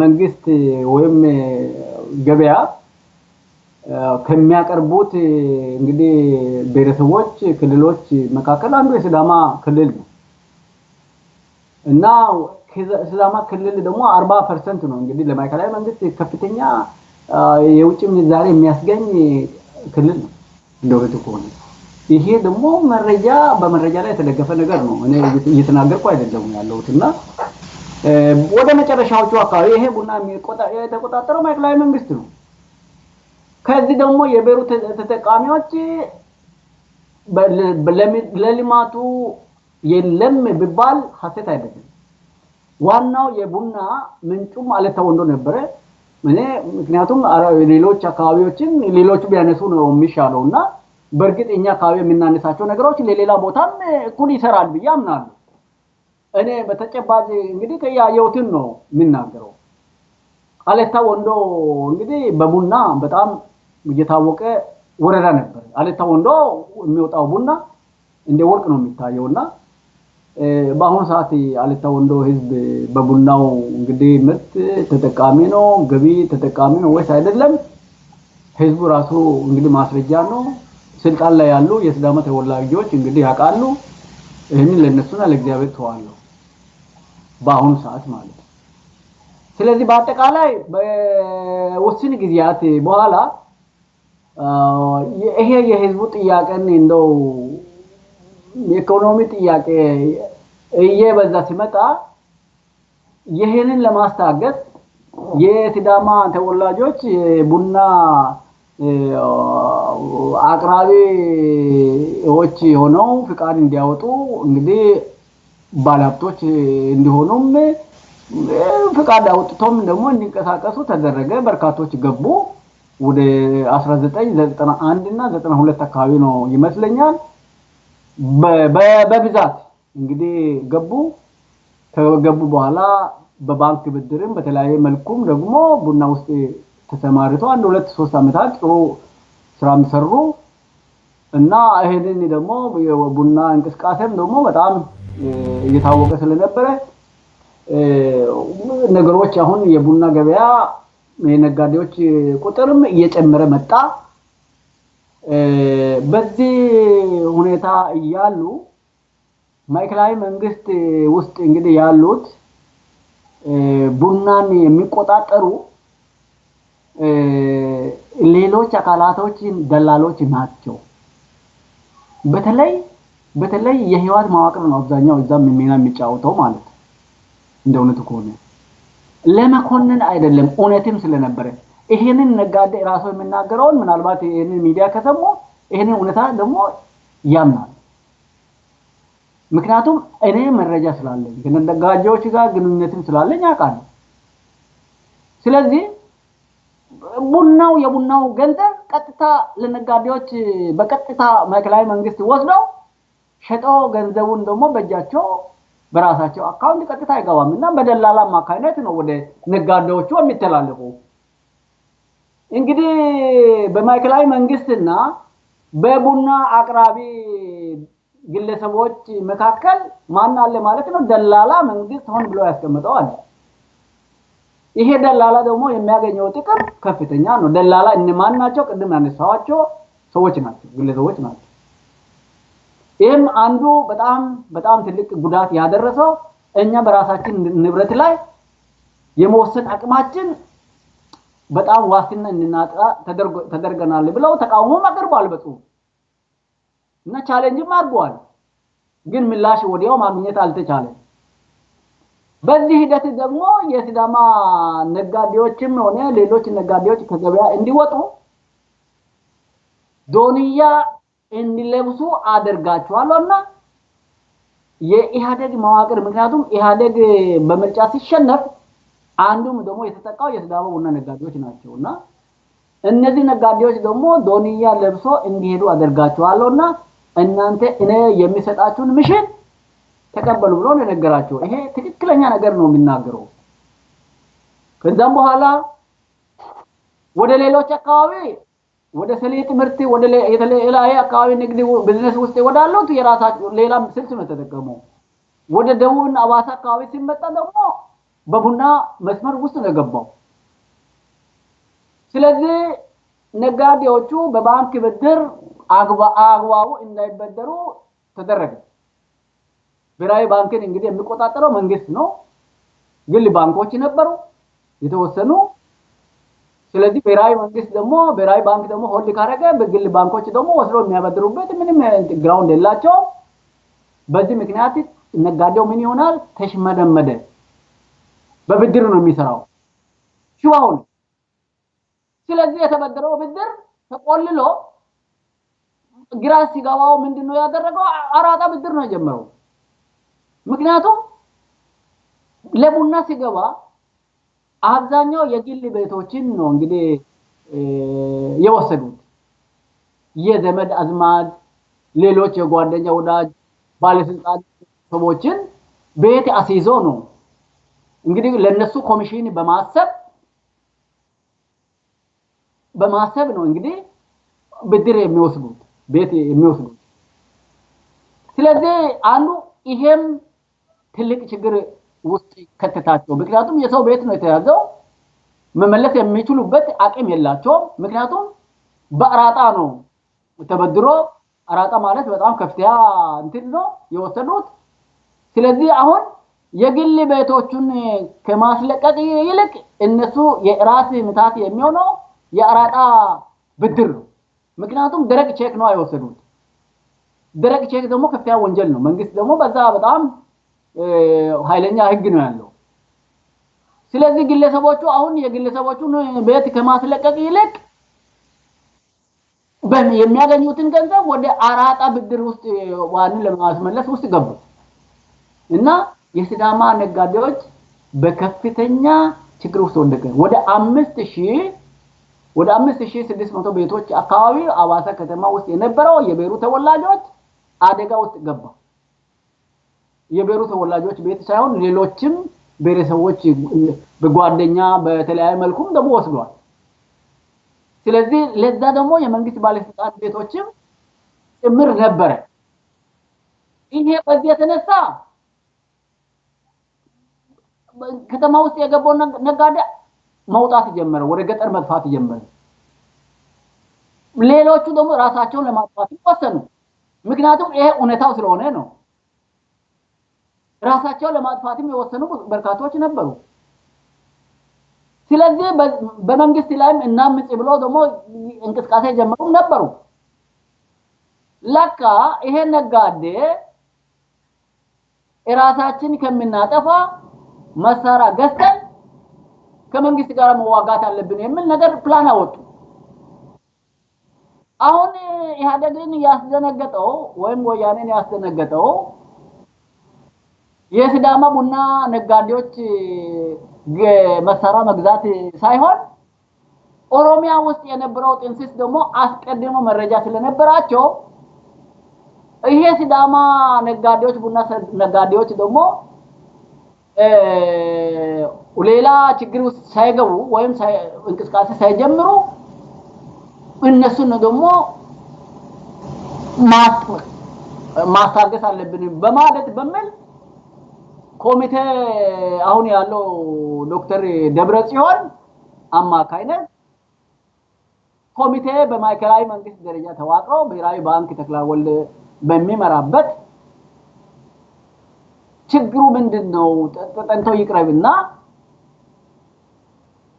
መንግስት ወይም ገበያ ከሚያቀርቡት እንግዲህ ብሔረሰቦች ክልሎች መካከል አንዱ የሲዳማ ክልል ነው። እና ሲዳማ ክልል ደግሞ 40% ነው እንግዲህ ለማዕከላዊ መንግስት ከፍተኛ የውጭ ምንዛሬ የሚያስገኝ ክልል ነው እንደው ከሆነ። ይሄ ደግሞ መረጃ በመረጃ ላይ የተደገፈ ነገር ነው። እኔ እየተናገርኩ አይደለም ያለሁት። እና ወደ መጨረሻዎቹ አካባቢ ይሄ ቡና የተቆጣጠረው ማዕከላዊ መንግስት ነው። ከዚህ ደግሞ የብሔሩ ተጠቃሚዎች ለልማቱ የለም ቢባል ሀሰት አይደለም። ዋናው የቡና ምንጩም አለታ ወንዶ ነበረ። እኔ ምክንያቱም ሌሎች አካባቢዎችን ሌሎቹ ቢያነሱ ነው የሚሻለውና በእርግጥ እኛ አካባቢ የምናነሳቸው ነገሮች ለሌላ ቦታም እኩል ይሰራል ብዬ አምናለሁ። እኔ በተጨባጭ እንግዲህ ያየሁትን ነው የምናገረው። አለታ ወንዶ እንግዲህ በቡና በጣም እየታወቀ ወረዳ ነበር። አለታ ወንዶ የሚወጣው ቡና እንደ ወርቅ ነው የሚታየውና በአሁኑ ሰዓት አለታ ወንዶ ህዝብ በቡናው እንግዲህ ምርት ተጠቃሚ ነው፣ ገቢ ተጠቃሚ ነው ወይስ አይደለም? ህዝቡ ራሱ እንግዲህ ማስረጃ ነው። ስልጣን ላይ ያሉ የሲዳማ ተወላጆች እንግዲህ ያውቃሉ። ይሄንን ለነሱና ለእግዚአብሔር ተዋለው በአሁኑ ሰዓት ማለት ነው። ስለዚህ በአጠቃላይ በውስን ጊዜያት በኋላ ይሄ የህዝቡ ጥያቄን እንደው የኢኮኖሚ ጥያቄ እየበዛ ሲመጣ ይሄንን ለማስታገስ የሲዳማ ተወላጆች ቡና አቅራቢዎች ሆነው ፍቃድ እንዲያወጡ እንግዲህ ባለሀብቶች እንዲሆኑም ፍቃድ አውጥቶም ደግሞ እንዲንቀሳቀሱ ተደረገ። በርካቶች ገቡ። ወደ 1991 እና 92 አካባቢ ነው ይመስለኛል በብዛት እንግዲህ ገቡ። ከገቡ በኋላ በባንክ ብድርም በተለያየ መልኩም ደግሞ ቡና ውስጥ ተሰማርተው 1 2 3 ዓመታት ጥሩ ስራም ሰሩ እና ይሄንን ደግሞ የቡና እንቅስቃሴም ደግሞ በጣም እየታወቀ ስለነበረ ነገሮች አሁን የቡና ገበያ የነጋዴዎች ቁጥርም እየጨመረ መጣ። በዚህ ሁኔታ እያሉ ማዕከላዊ መንግስት ውስጥ እንግዲህ ያሉት ቡናን የሚቆጣጠሩ ሌሎች አካላቶች ደላሎች ናቸው። በተለይ የህወሓት መዋቅር ነው አብዛኛው እዛም ሚና የሚጫወተው ማለት እንደ እውነቱ ከሆነ ለመኮንን አይደለም፣ እውነትም ስለነበረ ይሄንን ነጋዴ ራሱ የሚናገረውን ምናልባት ይሄንን ሚዲያ ከሰሙ ይሄንን እውነታ ደግሞ ያምናል። ምክንያቱም እኔ መረጃ ስላለኝ ከነጋዴዎች ጋር ግንኙነትም ስላለኝ አውቃለሁ። ስለዚህ ቡናው የቡናው ገንዘብ ቀጥታ ለነጋዴዎች በቀጥታ ማዕከላዊ መንግስት ወስደው ሸጠው ገንዘቡን ደግሞ በእጃቸው በራሳቸው አካውንት ቀጥታ አይገባምና በደላላ አማካይነት ነው ወደ ነጋዴዎቹ የሚተላለፈው። እንግዲህ በማዕከላዊ መንግስትና በቡና አቅራቢ ግለሰቦች መካከል ማን አለ ማለት ነው? ደላላ መንግስት ሆን ብሎ ያስቀምጠው አለ። ይሄ ደላላ ደግሞ የሚያገኘው ጥቅም ከፍተኛ ነው። ደላላ እነማን ናቸው? ቅድም ያነሳኋቸው ሰዎች ናቸው፣ ግለሰቦች ናቸው። ይሄም አንዱ በጣም በጣም ትልቅ ጉዳት ያደረሰው እኛ በራሳችን ንብረት ላይ የመወሰን አቅማችን በጣም ዋስትና እንድናጣ ተደርገናል ብለው ተቃውሞም አቅርበዋል በጽሁፍ እና challenge ም አድርገዋል። ግን ምላሽ ወዲያው ማግኘት አልተቻለም። በዚህ ሂደት ደግሞ የሲዳማ ነጋዴዎችም ሆነ ሌሎች ነጋዴዎች ከገበያ እንዲወጡ ዶንያ እንዲለብሱ አደርጋቸዋለሁና የኢህአዴግ መዋቅር ምክንያቱም ኢህአዴግ በምርጫ ሲሸነፍ አንዱም ደግሞ የተጠቃው የሲዳማ ቡና ነጋዴዎች ናቸውና እነዚህ ነጋዴዎች ደግሞ ዶንያ ለብሶ እንዲሄዱ አደርጋቸዋለሁና እናንተ እኔ የሚሰጣችሁን mission ተቀበሉ ብሎ ነው የነገራቸው። ይሄ ትክክለኛ ነገር ነው የሚናገረው። ከዛም በኋላ ወደ ሌሎች አካባቢ ወደ ሰሊጥ ምርት ወደ የተለያየ አካባቢ ንግድ ቢዝነስ ውስጥ ወዳሉት የራሳቸው ሌላ ስልት ነው ተጠቀመው። ወደ ደቡብና አዋሳ አካባቢ ሲመጣ ደግሞ በቡና መስመር ውስጥ ነው የገባው። ስለዚህ ነጋዴዎቹ በባንክ ብድር አግባቡ እንዳይበደሩ ተደረገ። ብሔራዊ ባንክን እንግዲህ የሚቆጣጠረው መንግስት ነው። ግል ባንኮች ነበሩ የተወሰኑ። ስለዚህ ብሔራዊ መንግስት ደግሞ ብሔራዊ ባንክ ደግሞ hold ካረገ በግል ባንኮች ደግሞ ወስዶ የሚያበድሩበት ምንም ground የላቸውም። በዚህ ምክንያት ነጋዴው ምን ይሆናል? ተሽመደመደ። በብድር ነው የሚሰራው ሽባውን። ስለዚህ የተበደረው ብድር ተቆልሎ ግራ ሲገባው ምንድነው ያደረገው? አራጣ ብድር ነው የጀመረው። ምክንያቱም ለቡና ሲገባ አብዛኛው የግል ቤቶችን ነው እንግዲህ የወሰዱት። የዘመድ አዝማድ፣ ሌሎች የጓደኛ ወዳጅ፣ ባለስልጣን ሰዎችን ቤት አስይዞ ነው እንግዲህ ለነሱ ኮሚሽን በማሰብ ነው እንግዲህ ብድር የሚወስዱት፣ ቤት የሚወስዱት። ስለዚህ አንዱ ይሄም ትልቅ ችግር ውስጥ ከተታቸው። ምክንያቱም የሰው ቤት ነው የተያዘው፣ መመለስ የሚችሉበት አቅም የላቸውም። ምክንያቱም በአራጣ ነው ተበድሮ፣ አራጣ ማለት በጣም ከፍተኛ እንትን ነው የወሰዱት። ስለዚህ አሁን የግል ቤቶቹን ከማስለቀቅ ይልቅ እነሱ የራስ ምታት የሚሆነው የአራጣ ብድር ነው። ምክንያቱም ደረቅ ቼክ ነው የወሰዱት። ደረቅ ቼክ ደግሞ ከፍተኛ ወንጀል ነው። መንግስት ደግሞ በዛ በጣም ኃይለኛ ህግ ነው ያለው። ስለዚህ ግለሰቦቹ አሁን የግለሰቦቹን ቤት ከማስለቀቅ ይልቅ የሚያገኙትን ገንዘብ ወደ አራጣ ብድር ውስጥ ዋንን ለማስመለስ ውስጥ ገቡ እና የሲዳማ ነጋዴዎች በከፍተኛ ችግር ውስጥ ወደቀ። ወደ 5600 ቤቶች አካባቢ አዋሳ ከተማ ውስጥ የነበረው የብሔሩ ተወላጆች አደጋ ውስጥ ገባ። የብሔሩ ተወላጆች ቤት ሳይሆን ሌሎችም ብሔረሰቦች በጓደኛ በተለያየ መልኩም ደግሞ ወስዷል። ስለዚህ ለዛ ደግሞ የመንግስት ባለስልጣን ቤቶችም ጭምር ነበረ። ይሄ በዚህ የተነሳ ከተማ ውስጥ የገባው ነጋዴ መውጣት ጀመረ፣ ወደ ገጠር መጥፋት ጀመረ። ሌሎቹ ደግሞ ራሳቸውን ለማጥፋት ወሰኑ። ምክንያቱም ይሄ እውነታው ስለሆነ ነው። ራሳቸውን ለማጥፋትም የወሰኑ በርካቶች ነበሩ። ስለዚህ በመንግስት ላይም እናምጽ ብሎ ደግሞ እንቅስቃሴ ጀመሩ ነበሩ። ለካ ይሄ ነጋዴ ራሳችን ከምናጠፋ መሳሪያ ገዝተን ከመንግስት ጋር መዋጋት አለብን የሚል ነገር ፕላን አወጡ። አሁን ኢህአዴግን ያስደነገጠው ወይም ወያኔን ያስደነገጠው የሲዳማ ቡና ነጋዴዎች መሳሪያ መግዛት ሳይሆን ኦሮሚያ ውስጥ የነበረው ጥንስስ ደግሞ አስቀድሞ መረጃ ስለነበራቸው ይሄ ሲዳማ ነጋዴዎች ቡና ነጋዴዎች ደግሞ ሌላ ችግር ውስጥ ሳይገቡ ወይም እንቅስቃሴ ሳይጀምሩ እነሱን ደግሞ ማስታገስ አለብን በማለት በሚል ኮሚቴ አሁን ያለው ዶክተር ደብረጽዮን አማካይነት ኮሚቴ በማዕከላዊ መንግስት ደረጃ ተዋቅሮ ብሔራዊ ባንክ ተክለወልድ በሚመራበት ችግሩ ምንድነው ተጠንቶ ይቅረብና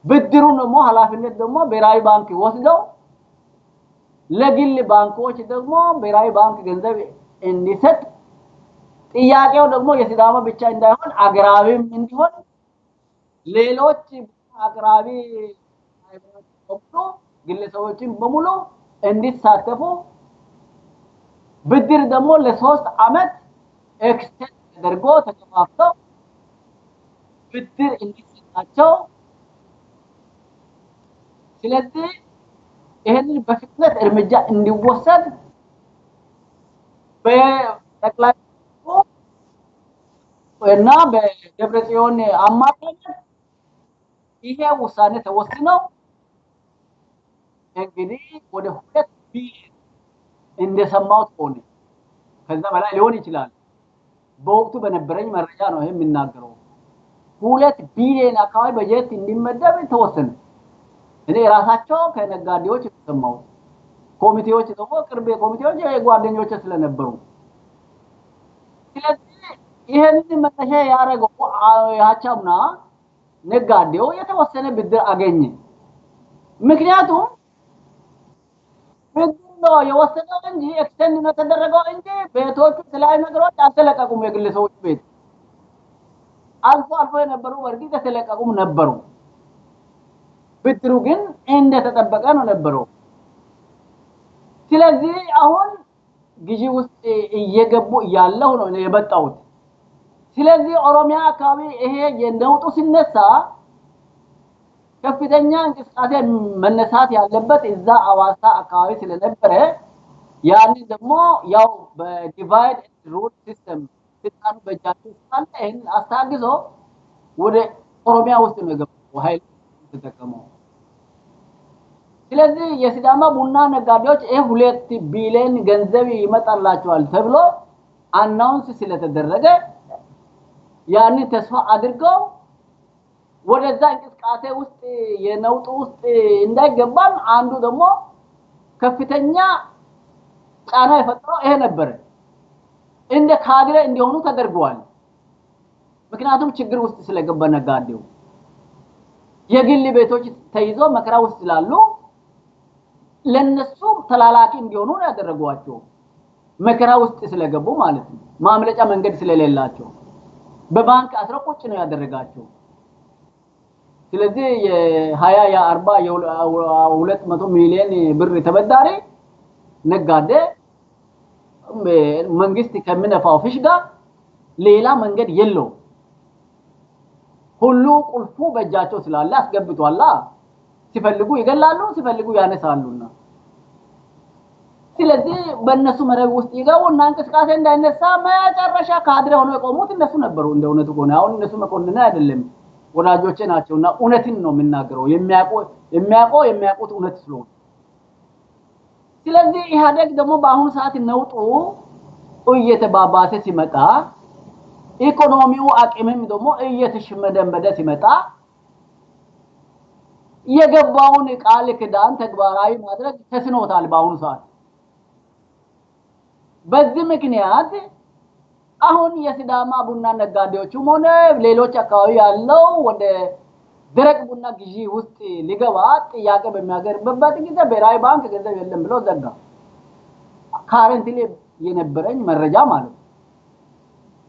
ብድሩን ደግሞ ኃላፊነት ደግሞ ብሔራዊ ባንክ ወስደው ለግል ባንኮች ደግሞ ብሔራዊ ባንክ ገንዘብ እንዲሰጥ ጥያቄው ደግሞ የሲዳማ ብቻ እንዳይሆን አገራዊም እንዲሆን ሌሎች አቅራቢ በሙሉ ግለሰቦችን በሙሉ እንዲሳተፉ ብድር ደግሞ ለ3 ዓመት extend ተደርጎ ተከፋፍለው ብድር እንዲሰጣቸው። ስለዚህ ይሄንን በፍጥነት እርምጃ እንዲወሰድ በጠቅላይ እና በደብረጽዮን አማካኝነት ይሄ ውሳኔ ተወስኖ እንግዲህ ወደ 2 ቢሊዮን እንደሰማሁት ሆነ ከዛ በላይ ሊሆን ይችላል። በወቅቱ በነበረኝ መረጃ ነው ይሄ የምናገረው። 2 ቢሊዮን አካባቢ በጀት እንዲመደብ ተወሰነ። እኔ ራሳቸው ከነጋዴዎች የተሰማው ኮሚቴዎች ደግሞ ቅርብ ኮሚቴዎች የጓደኞች ስለነበሩ ስለዚህ ይሄንን መነሻ ያደረገው ያቻምና ነጋዴው የተወሰነ ብድር አገኘ። ምክንያቱም ብድር ነው የወሰደው እንጂ extend ነው ተደረገው እንጂ ቤቶቹ የተለያዩ ነገሮች አልተለቀቁም። የግለሰቦች ቤት አልፎ አልፎ የነበሩ በእርግጥ የተለቀቁም ነበሩ። ብድሩ ግን እንደተጠበቀ ነው ነበረው። ስለዚህ አሁን ግዢ ውስጥ እየገቡ ያለው ነው የመጣሁት። ስለዚህ ኦሮሚያ አካባቢ ይሄ የነውጡ ሲነሳ ከፍተኛ እንቅስቃሴ መነሳት ያለበት እዛ አዋሳ አካባቢ ስለነበረ ያንን ደግሞ ያው በ divide rule system ስልጣኑ በእጃቸው ስላለ ይህንን አስታግዞ ወደ ኦሮሚያ ውስጥ ነው የገባው ኃይል ተጠቀመው። ስለዚህ የሲዳማ ቡና ነጋዴዎች ይሄ 2 ቢሊዮን ገንዘብ ይመጣላቸዋል ተብሎ announce ስለተደረገ ያንን ተስፋ አድርገው ወደዛ እንቅስቃሴ ውስጥ የነውጡ ውስጥ እንዳይገባም አንዱ ደግሞ ከፍተኛ ጫና የፈጠረው ይሄ ነበረ። እንደ ካድሬ እንዲሆኑ ተደርገዋል። ምክንያቱም ችግር ውስጥ ስለገባ ነጋዴው የግል ቤቶች ተይዞ መከራ ውስጥ ስላሉ ለነሱ ተላላኪ እንዲሆኑ ነው ያደረጓቸው። መከራ ውስጥ ስለገቡ ማለት ነው። ማምለጫ መንገድ ስለሌላቸው በባንክ አስረው ቁጭ ነው ያደረጋቸው። ስለዚህ የ20 የ40 የ200 ሚሊዮን ብር ተበዳሪ ነጋዴ መንግስት ከሚነፋው ፊሽካ ሌላ መንገድ የለውም። ሁሉ ቁልፉ በእጃቸው ስላለ አስገብቷላ። ሲፈልጉ ይገላሉ፣ ሲፈልጉ ያነሳሉና ስለዚህ በእነሱ መረብ ውስጥ ይገቡና እንቅስቃሴ እንዳይነሳ መጨረሻ ካድሬ ሆነው የቆሙት እነሱ ነበሩ። እንደ እውነቱ ከሆነ አሁን እነሱ መኮንን አይደለም ወዳጆቼ ናቸውና እውነትን ነው የምናገረው፣ የሚያውቁት እውነት ስለሆነ። ስለዚህ ኢህአዴግ ደግሞ በአሁኑ ሰዓት ነውጡ እየተባባሰ ሲመጣ፣ ኢኮኖሚው አቅምም ደግሞ እየተሽመደመደ ሲመጣ የገባውን ቃል ኪዳን ተግባራዊ ማድረግ ተስኖታል በአሁኑ ሰዓት። በዚህ ምክንያት አሁን የሲዳማ ቡና ነጋዴዎችም ሆነ ሌሎች አካባቢ ያለው ወደ ደረቅ ቡና ግዢ ውስጥ ሊገባ ጥያቄ በሚያቀርብበት ጊዜ ብሔራዊ ባንክ ገንዘብ የለም ብሎ ዘጋ። Currently የነበረኝ መረጃ ማለት ነው።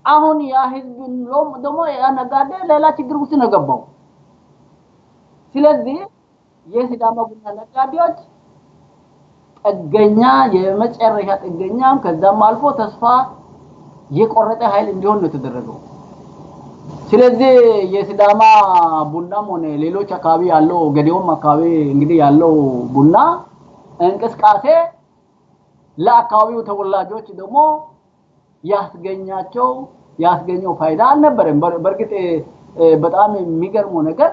አሁን ያ ህዝብ ደግሞ ያ ነጋዴ ሌላ ችግር ውስጥ ነው የገባው። ስለዚህ የሲዳማ ቡና ነጋዴዎች ጥገኛ፣ የመጨረሻ ጥገኛም ከዛም አልፎ ተስፋ የቆረጠ ኃይል እንዲሆን ነው የተደረገው። ስለዚህ የሲዳማ ቡናም ሆነ ሌሎች አካባቢ ያለው፣ ገዲዮም አካባቢ እንግዲህ ያለው ቡና እንቅስቃሴ ለአካባቢው ተወላጆች ደግሞ ያስገኘው ፋይዳ አልነበረም። በእርግጥ በጣም የሚገርመው ነገር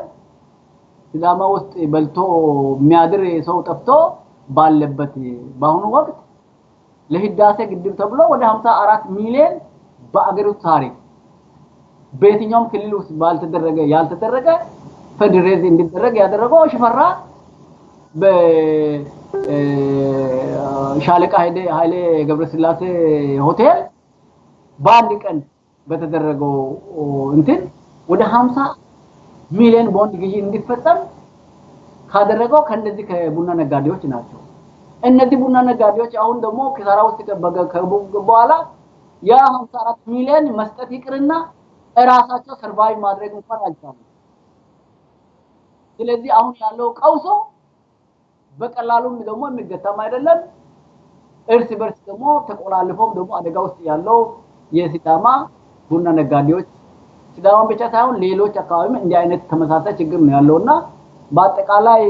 ሲዳማ ውስጥ በልቶ የሚያድር ሰው ጠፍቶ ባለበት በአሁኑ ወቅት ለህዳሴ ግድብ ተብሎ ወደ 54 ሚሊዮን በአገሪቱ ታሪክ በየትኛውም ክልል ውስጥ ባልተደረገ ያልተደረገ fundraise እንዲደረግ ያደረገው ሽፈራ በሻለቃ ኃይሌ ገብረስላሴ ሆቴል በአንድ ቀን በተደረገው እንትን ወደ 50 ሚሊዮን ቦንድ ግዢ እንዲፈጸም ካደረገው ከእነዚህ ከቡና ነጋዴዎች ናቸው። እነዚህ ቡና ነጋዴዎች አሁን ደግሞ ኪሳራ ውስጥ ከገቡ በኋላ ያ 54 ሚሊዮን መስጠት ይቅርና እራሳቸው survive ማድረግ እንኳን አልቻሉም። ስለዚህ አሁን ያለው ቀውሶ በቀላሉም ደግሞ የሚገታም አይደለም። እርስ በርስ ደግሞ ተቆላልፎም ደግሞ አደጋ ውስጥ ያለው የሲዳማ ቡና ነጋዴዎች፣ ሲዳማን ብቻ ሳይሆን ሌሎች አካባቢም እንዲህ አይነት ተመሳሳይ ችግር ነው ያለውና በአጠቃላይ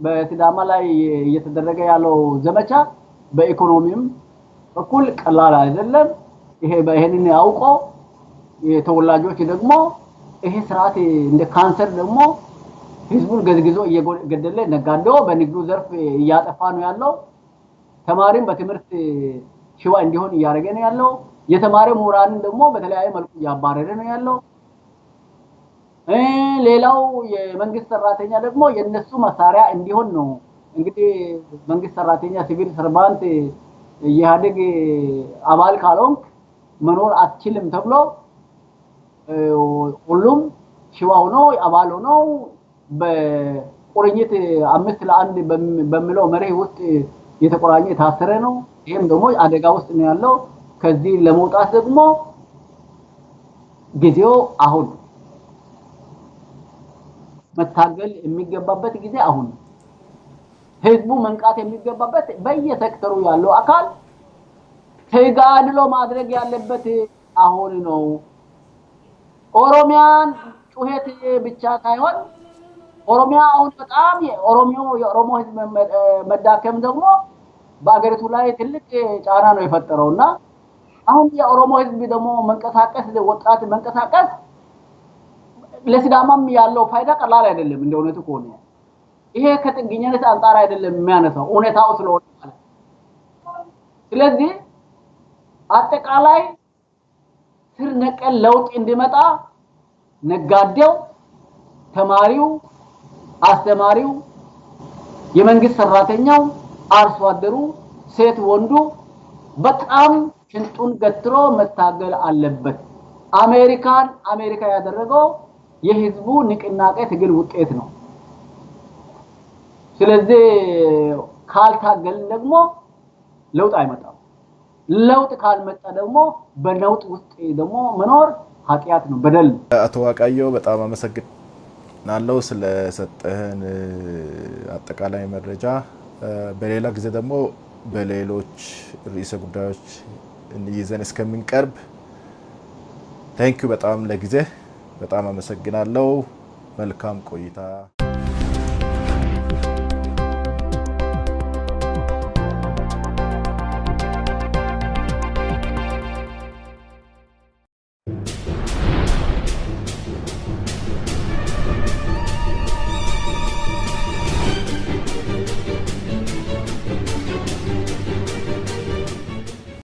በሲዳማ ላይ እየተደረገ ያለው ዘመቻ በኢኮኖሚም በኩል ቀላል አይደለም። ይሄንን አውቆ የተወላጆች ደግሞ ይሄ ስርዓት እንደ ካንሰር ደግሞ ህዝቡን ገዝግዞ እየገደለ፣ ነጋዴው በንግዱ ዘርፍ እያጠፋ ነው ያለው። ተማሪም በትምህርት ሽባ እንዲሆን እያደረገ ነው ያለው። የተማሪ ምሁራንን ደግሞ በተለያየ መልኩ እያባረረ ነው ያለው። ሌላው የመንግስት ሰራተኛ ደግሞ የነሱ መሳሪያ እንዲሆን ነው። እንግዲህ መንግስት ሰራተኛ፣ civil servant የኢህአዴግ አባል ካልሆንክ መኖር አትችልም ተብሎ ሁሉም ሽባ ሆኖ አባል ሆኖ በቁርኝት 5 ለ1 በሚለው መርህ ውስጥ የተቆራኘ የታሰረ ነው። ይህም ደግሞ አደጋ ውስጥ ነው ያለው። ከዚህ ለመውጣት ደግሞ ጊዜው አሁን፣ መታገል የሚገባበት ጊዜ አሁን ነው። ህዝቡ መንቃት የሚገባበት፣ በየሴክተሩ ያለው አካል ተጋድሎ ማድረግ ያለበት አሁን ነው። ኦሮሚያን ጩኸት ብቻ ሳይሆን ኦሮሚያ አሁን በጣም የኦሮሞ ህዝብ መዳከም ደግሞ በአገሪቱ ላይ ትልቅ ጫና ነው የፈጠረው። እና አሁን የኦሮሞ ህዝብ ደግሞ መንቀሳቀስ፣ ወጣት መንቀሳቀስ ለሲዳማም ያለው ፋይዳ ቀላል አይደለም። እንደ እውነቱ ከሆነ ይሄ ከጥገኝነት አንጻር አይደለም የሚያነሳው፣ እውነታው ስለሆነ ማለት። ስለዚህ አጠቃላይ ስር ነቀል ለውጥ እንዲመጣ ነጋዴው፣ ተማሪው፣ አስተማሪው፣ የመንግስት ሰራተኛው፣ አርሶ አደሩ፣ ሴት ወንዱ በጣም ሽንጡን ገትሮ መታገል አለበት። አሜሪካን አሜሪካ ያደረገው የህዝቡ ንቅናቄ ትግል ውጤት ነው። ስለዚህ ካልታገልን ደግሞ ለውጥ አይመጣም። ለውጥ ካልመጣ ደግሞ በነውጥ ውስጥ ደግሞ መኖር ኃጢአት ነው፣ በደል ነው። አቶ ዋቃዮ፣ በጣም አመሰግናለሁ ስለሰጠህን አጠቃላይ መረጃ። በሌላ ጊዜ ደግሞ በሌሎች ርዕሰ ጉዳዮች ይዘን እስከምንቀርብ thank you፣ በጣም ለጊዜ በጣም አመሰግናለሁ። መልካም ቆይታ።